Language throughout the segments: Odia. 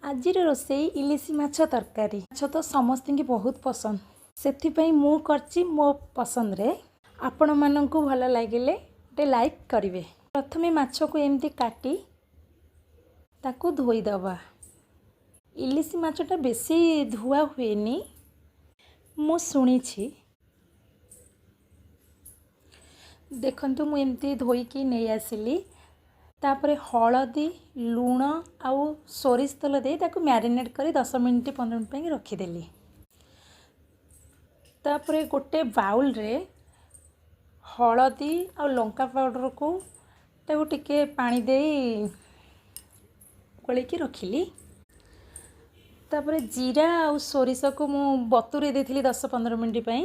ଆଜିର ରୋଷେଇ ଇଲିଶି ମାଛ ତରକାରୀ। ମାଛ ତ ସମସ୍ତଙ୍କୁ ବହୁତ ପସନ୍ଦ, ସେଥିପାଇଁ ମୁଁ କରିଛି ମୋ ପସନ୍ଦରେ। ଆପଣମାନଙ୍କୁ ଭଲ ଲାଗିଲେ ଗୋଟେ ଲାଇକ୍ କରିବେ। ପ୍ରଥମେ ମାଛକୁ ଏମିତି କାଟି ତାକୁ ଧୋଇଦେବା। ଇଲିଶି ମାଛଟା ବେଶୀ ଧୁଆ ହୁଏନି, ମୁଁ ଶୁଣିଛି। ଦେଖନ୍ତୁ, ମୁଁ ଏମିତି ଧୋଇକି ନେଇ ଆସିଲି। ତାପରେ ହଳଦୀ, ଲୁଣ ଆଉ ସୋରିଷ ତେଲ ଦେଇ ତାକୁ ମ୍ୟାରିନେଟ୍ କରି 10 ମିନିଟ୍ 15 ମିନିଟ୍ ପାଇଁ ରଖିଦେଲି। ତାପରେ ଗୋଟେ ବାଉଲରେ ହଳଦୀ ଆଉ ଲଙ୍କା ପାଉଡ଼ରକୁ ତାକୁ ଟିକେ ପାଣି ଦେଇ ଗୋଳେଇକି ରଖିଲି। ତାପରେ ଜିରା ଆଉ ସୋରିଷକୁ ମୁଁ ବତୁରେଇ ଦେଇଥିଲି 10-15 ମିନିଟ୍ ପାଇଁ।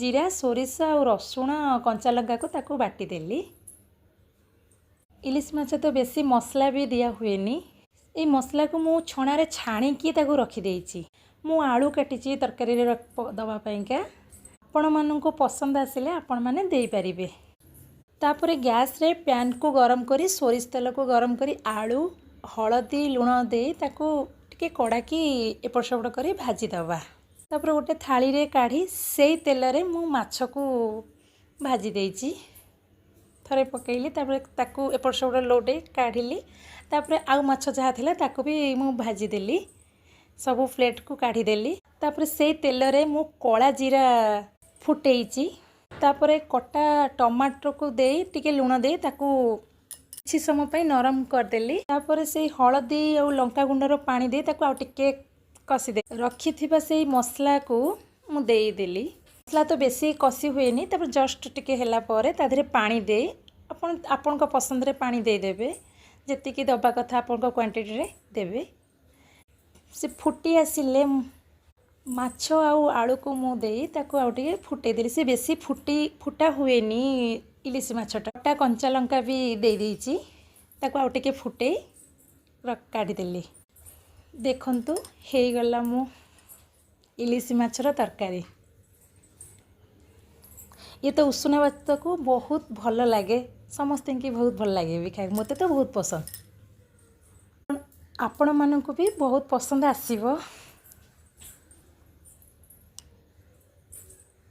ଜିରା, ସୋରିଷ ଆଉ ରସୁଣ, କଞ୍ଚା ଲଙ୍କାକୁ ତାକୁ ବାଟିଦେଲି। ଇଲିଶି ମାଛ ତ ବେଶୀ ମସଲା ବି ଦିଆ ହୁଏନି। ଏଇ ମସଲାକୁ ମୁଁ ଛଣାରେ ଛାଣିକି ତାକୁ ରଖିଦେଇଛି। ମୁଁ ଆଳୁ କାଟିଛି ତରକାରୀରେ ଦେବା ପାଇଁକା। ଆପଣମାନଙ୍କୁ ପସନ୍ଦ ଆସିଲେ ଆପଣମାନେ ଦେଇପାରିବେ। ତାପରେ ଗ୍ୟାସ୍ରେ ପ୍ୟାନ୍କୁ ଗରମ କରି, ସୋରିଷ ତେଲକୁ ଗରମ କରି, ଆଳୁ, ହଳଦୀ, ଲୁଣ ଦେଇ ତାକୁ ଟିକେ କଡ଼ାକି ଏପଟ ସେପଟ କରି ଭାଜିଦେବା। ତାପରେ ଗୋଟେ ଥାଳିରେ କାଢ଼ି ସେଇ ତେଲରେ ମୁଁ ମାଛକୁ ଭାଜି ଦେଇଛି। ଥରେ ପକାଇଲି, ତାପରେ ତାକୁ ଏପଟ ସେପଟ ଲଉଟେଇ କାଢ଼ିଲି। ତାପରେ ଆଉ ମାଛ ଯାହା ଥିଲା ତାକୁ ବି ମୁଁ ଭାଜିଦେଲି। ସବୁ ପ୍ଲେଟ୍କୁ କାଢ଼ିଦେଲି। ତାପରେ ସେଇ ତେଲରେ ମୁଁ କଳା ଜିରା ଫୁଟେଇଛି। ତାପରେ କଟା ଟମାଟୋକୁ ଦେଇ ଟିକେ ଲୁଣ ଦେଇ ତାକୁ କିଛି ସମୟ ପାଇଁ ନରମ କରିଦେଲି। ତାପରେ ସେଇ ହଳଦୀ ଆଉ ଲଙ୍କା ଗୁଣ୍ଡର ପାଣି ଦେଇ ତାକୁ ଆଉ ଟିକେ କଷିଦେଲି। ରଖିଥିବା ସେଇ ମସଲାକୁ ମୁଁ ଦେଇଦେଲି। ମସଲା ତ ବେଶୀ କଷି ହୁଏନି। ତାପରେ ଜଷ୍ଟ ଟିକେ ହେଲା ପରେ ତା ଦେହରେ ପାଣି ଦେଇ, ଆପଣ ଆପଣଙ୍କ ପସନ୍ଦରେ ପାଣି ଦେଇଦେବେ। ଯେତିକି ଦେବା କଥା ଆପଣଙ୍କ କ୍ୱାଣ୍ଟିଟିରେ ଦେବେ। ସେ ଫୁଟି ଆସିଲେ ମାଛ ଆଉ ଆଳୁକୁ ମୁଁ ଦେଇ ତାକୁ ଆଉ ଟିକେ ଫୁଟେଇଦେଲି। ସେ ବେଶୀ ଫୁଟା ହୁଏନି ଇଲିଶି ମାଛଟା। କଟା କଞ୍ଚା ଲଙ୍କା ବି ଦେଇଦେଇଛି। ତାକୁ ଆଉ ଟିକେ ଫୁଟେଇ କାଢ଼ିଦେଲି। ଦେଖନ୍ତୁ, ହେଇଗଲା ମୁଁ ଇଲିଶି ମାଛର ତରକାରୀ। ଇଏ ତ ଉଷୁନା ଭାତକୁ ବହୁତ ଭଲ ଲାଗେ, ସମସ୍ତଙ୍କୁ ବହୁତ ଭଲ ଲାଗେ ବି ଖାଇବାକୁ। ମୋତେ ତ ବହୁତ ପସନ୍ଦ, ଆପଣମାନଙ୍କୁ ବି ବହୁତ ପସନ୍ଦ ଆସିବ।